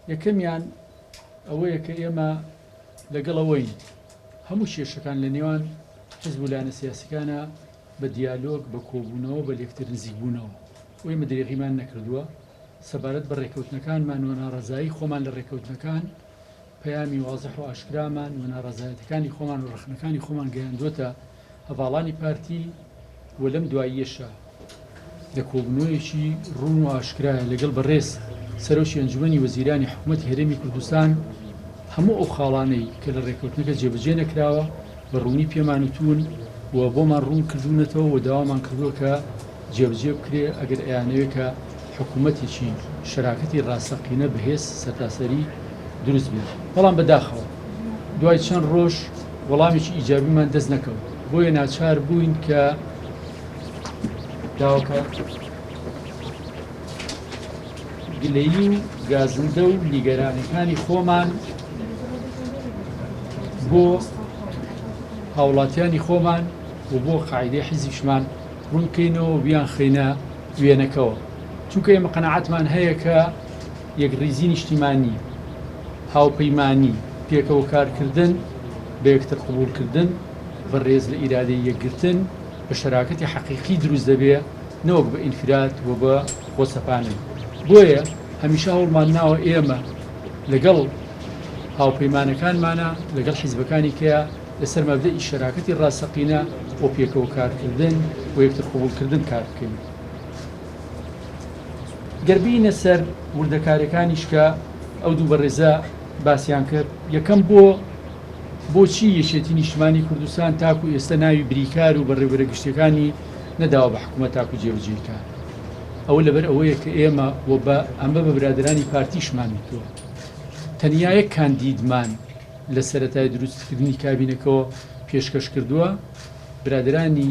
یەکەمیان ئەوەیە کە ئێمە لەگەڵ ئەوەین هەموو کێشەکان لە نێوان حزب و لایەنە سیاسیەکانە بە دیالۆگ، بە کۆبوونەوە، بە لێکتر نزیکبوونەوە و ئێمە درێغیمان نەکردووە سەبارەت بە ڕێکەوتنەکانمان و ناڕەزایی خۆمان لە ڕێکەوتنەکان پەیامی وازح و ئاشکرامان و ناڕەزایەتەکانی خۆمان و ڕەخنەکانی خۆمان گەیاندووەتە هەڤاڵانی پارتی و لەم دواییەشا لە کۆبوونەوەیەکی ڕوون و ئاشکرایە لەگەڵ بەڕێز سەرۆکی ئەنجومەنی وەزیرانی حکومەتی هەرێمی کوردستان هەموو ئەو خاڵانەی کە لە ڕێککەوتنەکە جێبەجێ نەکراوە بە ڕوونی پێمان وتوون و بۆمان ڕوون کردوونەتەوە و داوامان کردووە کە جێبەجێ بکرێ ئەگەر ئەیانەوێ کە حکوومەتێکی شەراکەتی ڕاستەقینە بەهێز سەرتاسەری دروست بێت. بەڵام بەداخەوە دوای چەند ڕۆژ وەڵامێکی ئیجابیمان دەست نەکەوت، بۆیە ناچار بووین کە داواکە گلەیی و گازندە و نیگەرانەکانی خۆمان بۆ هاوڵاتیانی خۆمان و بۆ قاعدەی حیزیشمان ڕوون بکەینەوە و بیانخەینە وێنەکەوە، چونکە ئێمە قەناعەتمان هەیە کە یەکڕیزی نیشتیمانی، هاوپەیمانی، پێکەوە کارکردن، بە یەکتر قبوڵکردن، بە ڕێز لە ئیرادەی یەکگرتن، بە شەراکەتی حەقیقی دروست دەبێ نەوەک بە ئینفراد و بە خۆسەپانن. بۆیە هەمیشە هەوڵمان ناوە ئێمە لەگەڵ هاوپەیمانەکانمانا، لەگەڵ حیزبەکانی کەیا لەسەر مەبدەئی شەراکەتی ڕاستەقینە و پێکەوە کارکردن و یەکتر قبوڵکردن کار بکەین. گەر بێینە سەر وردەکاریەکانیش کە ئەو دوو بەڕێزە باسیان کرد، یەکەم بۆ بۆچی یەکێتی نیشتمانی کوردستان تاکو ئێستا ناوی بریکار و بەڕێوبەرە گشتیەکانی نەداوە بە حکومەت تاکو جێبەجێی کات؟ ئەوە لەبەر ئەوەیە کە ئێمە و بە ئەمە بە برادەرانی پارتیشمان وتووە تەنیا یەک کاندیدمان لە سەرەتای دروستکردنی کابینەکەوە پێشکەش کردووە، برادەرانی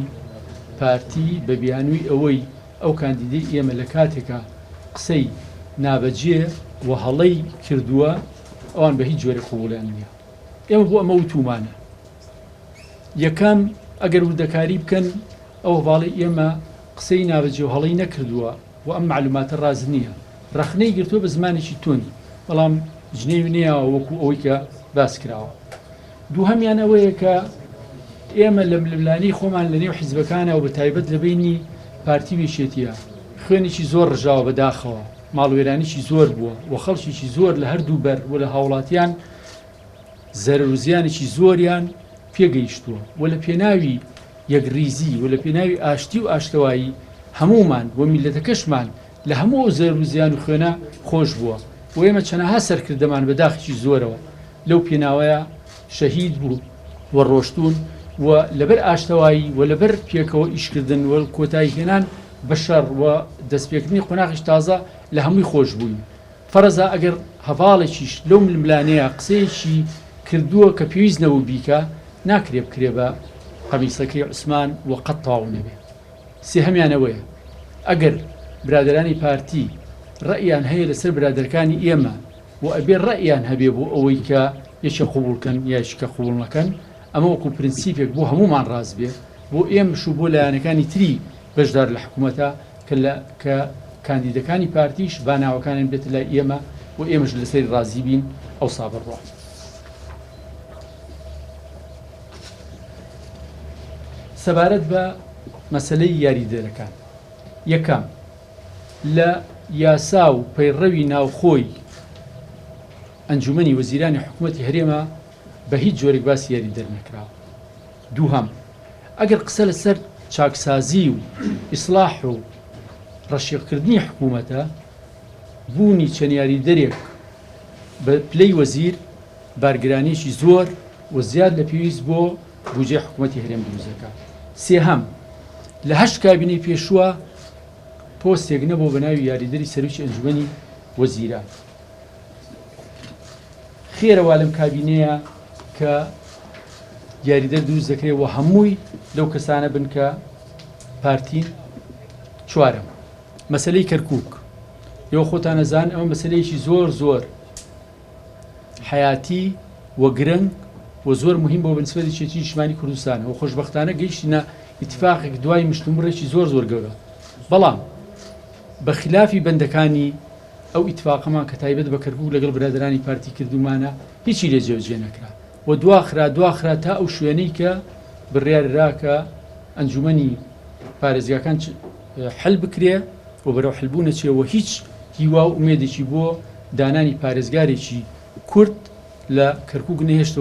پارتی بە بیانووی ئەوەی ئەو کاندیدەی ئێمە لە کاتێکا قسەی نابەجێ و هەڵەی کردووە ئەوان بە هیچ جۆرێک قبوڵیان نییە. ئێمە بۆ ئەمە وتوومانە یەکەم ئەگەر وردەکاری بکەن ئەو هەڤاڵەی ئێمە قسەی نابەجێ و هەڵەی نەکردووە و ئەم مەعلوماتە ڕاست نییە. ڕەخنەی گرتووە بە زمانێکی توند بەڵام جنێوی نەیاوە وەکو ئەوەی کە باس کراوە. دووهەمیان ئەوەیە کە ئێمە لە ململانێی خۆمان لە نێو حیزبەکانە و بە تایبەت لە بەینی پارتی و یەکێتیە خوێنێکی زۆر ڕژاوە بە داخەوە ماڵوێرانیی زۆر بووە و خەڵکێکی زۆر لە هەردوو بەر و لە هاوڵاتیان زەرەر و زیانێکی زۆریان پێگەیشتووە و لە پێناوی یەکڕیزی و لە پێناوی ئاشتی و ئاشتەوایی هەموومان و میللەتەکەشمان لە هەموو ئەو زەرەر و زیان و خوێنە خۆش بووە و ئێمە چەنەها سەرکردەمان بە داخێکی زۆرەوە لەو پێناوەیا شەهید بوو و ڕۆشتوون و لەبەر ئاشتەوایی و لەبەر پێکەوە ئیشکردن و کۆتایی هێنان بە شەڕ و دەستپێکردنی قۆناغێکی تازە لە هەمووی خۆش بووین. فەرەزا ئەگەر هەڤاڵێکیش لەو ململانێیە قسەیەکی کردووە کە پێویست نەبوو بیکا، ناکرێ بکرێ بە قەمیسەکەی عوسمان و قەت تەواو نەبێ. سێهەمیان ئەوەیە ئەگەر برادەرانی پارتی ڕەئیان هەیە لەسەر برادەرکانی ئێمە و ئەبێ ڕەئیان هەبێ بۆ ئەوەی کە یەکێ قبوڵ کەن یا یەکێکە قبوڵ نەکەن، ئەمە وەکو پرنسیپێک بۆ هەموومان ڕاست بێ، بۆ ئێمەش و بۆ لایەنەکانی تری بەشدار لە حکومەتە کە لە کە کاندیدەکانی پارتیش با ناوەکانیان بێتە لای ئێمە و ئێمەش لەسەری ڕازی بین ئەوسا بڕوا. سەبارەت بە مەسەلەی یاریدەرەکان، یەکەم، لە یاسا و پەیڕەوی ناوخۆی ئەنجومەنی وەزیرانی حکومەتی هەرێمە بە هیچ جۆرێک باسی یاریدەر نەکراوە. دووهەم، ئەگەر قسە لەسەر چاکسازی و ئیسڵاح و ڕەشیقکردنی حکوومەتە، بوونی چەند یاریدەرێک بە پلەی وەزیر بارگرانییەکی زۆر و زیاد لە پێویست بۆ بوجەی حکوومەتی هەرێم دروست دەکات. سێهەم، لە هەشت کابینەی پێشووە پۆستێک نەبووە بە ناوی یاریدەری سەرۆکی ئەنجومەنی وەزیران. خێرە وا لەم کابینەیە کە یاریدەر دروست دەکرێت و هەمووی لەو کەسانە بن کە پارتین. چوارەم، مەسەلەی کەرکوک، ئێوە خۆتان ئەزانن ئەمە مەسەلەیەکی زۆر زۆر حەیاتی و گرنگ و زۆر مهم بۆ بەنسبەت یەکێتی نیشتمانی کوردستان و خۆشبەختانە گەیشتینە ئیتفاقێک دوای مشتومڕێکی زۆر زۆر گەورە، بەڵام بە خلافی بەندەکانی. ئەو ئیتفاقەمان کە تایبەت بە کەرکوک لەگەڵ برادەرانی پارتی کردوومانە هیچی لێ جێبەجێ نەکرا و دواخرا، دواخرا تا ئەو شوێنەی کە بڕیاررا کە ئەنجومەنی پارێزگاکان حل بکرێ و بەرەو حلبوون ئەچێ و هیچ هیوا و ئومێدێکی بۆ دانانی پارێزگارێکی کورد لە کەرکوک نەهێشتەوە.